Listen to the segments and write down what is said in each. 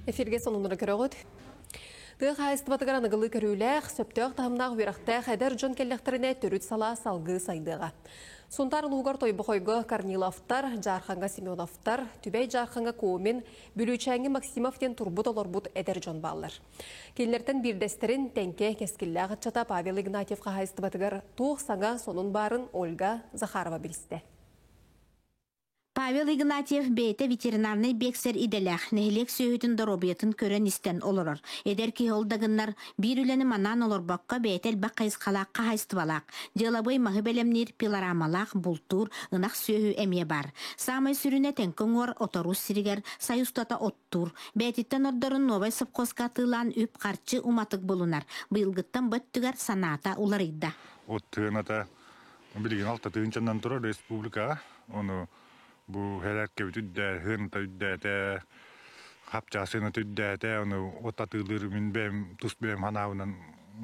Эфиргэ сонуннары көрөҕүт. Тыа хаһаайыстыбатыгар аныгылыы көрүүлээх, сөптөөх таһымнаах үөрэхтээх эдэр дьон кэллэхтэринэ төрүт салаа салгыы сайдыаҕа. Сунтаар улууһугар Тойбохойго Корниловтар, Дьаархаҥҥа Семеновтар, Түбэй Дьаархаҥҥа Комин, Бүлүүчээҥҥи Максимов диэн турбут олорбут эдэр дьон бааллар. Кинилэртэн биирдэстэрин Тэҥкэ кэскиллээх ыччата Павел Игнатьев хаһаайыстыбатыгар туох саҥа сонун баарын Ольга Захарова билистэ. Павел Игнатьев бэйэтэ ветеринарнай биэксэр идэлээх, нэһилиэк сүөһүтүн доруобуйатын көрөн-истэн олорор. Эдэр киһи ол да гыннар, биир үлэни манаан олорбокко, бэйэтэ элбэх хайысхалаах хаһаайыстыбалаах. Дьыалабыай маһы бэлэмниир пилорамалаах, бултуур, ынах сүөһү эмиэ баар. Саамай сүрүнэ Тэҥкэ уҥуор Оторуус сиригэр сай устата оттуур. Бэйэтиттэн ордорун Новай сопхуоска атыылаан үп-харчы уматык булунар. Быйылгыттан бу өттүгэр санаата уларыйда. От тыаната Билигин алта тыһыынчанан турар республикаҕа. Ону бу сэлээркэбит үрдээ, сыаната үрдээтэ, хапчаас сыаната үрдээтэ, ону от атыылыыр мин бэйэм тус бэйэм санаабынан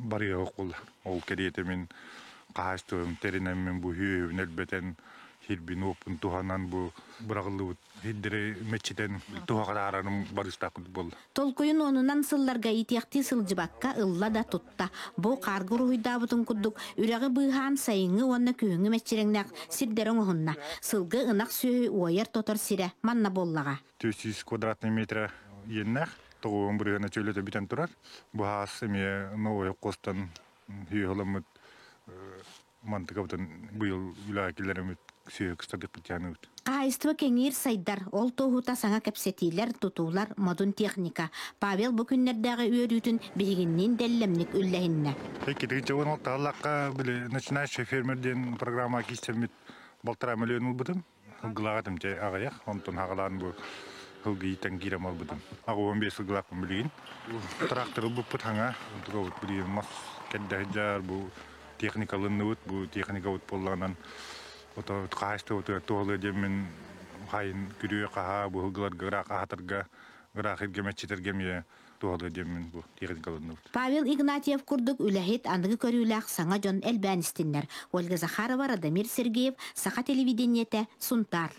барыаҕа буолла. Ол кэриэтэ мин хаһаайыстыбам тэринэммин бу сүөһүбүн элбэтэн, сирбин-уоппун туһанан бу быраҕыллыбыт сирдэри мэччитэн туһаҕа таһаарарым барыстаах курдук буолла. Толкуйун уонунан сылларга иитиэхтии сылдьыбакка ылла да тутта. Бу хаарга уруһуйдаабытын курдук үрэҕи быыһаан сайыҥҥы уонна күһүҥҥү мэччирэҥнээх сирдэри оҥоһунна. Сылгы, ынах сүөһү уойар-тотор сирэ манна буоллаҕа. 400 квадратный метра иэннээх, тоҕуон бырыһыана чөлөтө бүтэн турар. Бу хаас эмиэ новый хостон сүөһү мантыкабытын быйыл үлэҕэ киллэриммит сүөһү кыстардыкпыт дьааныбыт. Хаһаайыстыба кэҥиир сайдар, ол туоһута саҥа кэпсэтиилэр, тутуулар, модун техника. Павел бу күннэрдээҕи үөрүүтүн биһигинниин дэллэмник үллэһиннэ. Иккитин чугун алтааллахха били начинающий фермер диэн программа киирсэммит балтараа миллион ылбытым. Сылгылаах этим чэ аҕыйах, онтон хаҕалаан бу сылгы иитэн киирэн барбытым. 85 сылгылаахпын билигин. Трактор ылбыппыт хаҥа, онтукабыт билигин мас кэрдэ сылдьар, бу техникалынныбыт, бу техникабыт буоллаҕынан ото хаһаайыстыбатыгар туһалыа диэммин хайын күрүө хаһаа бу сылгыларга ыраах аһатарга, ыраах иргэ мэччитэргэ эмиэ туһалыа диэммин бу техникалынныбыт. Павел Игнатьев курдук үлэһит, аныгы көрүүлээх саҥа дьон элбээн истиннэр. Ольга Захарова, Радомир Сергеев, Саха телевидениетэ, Сунтаар.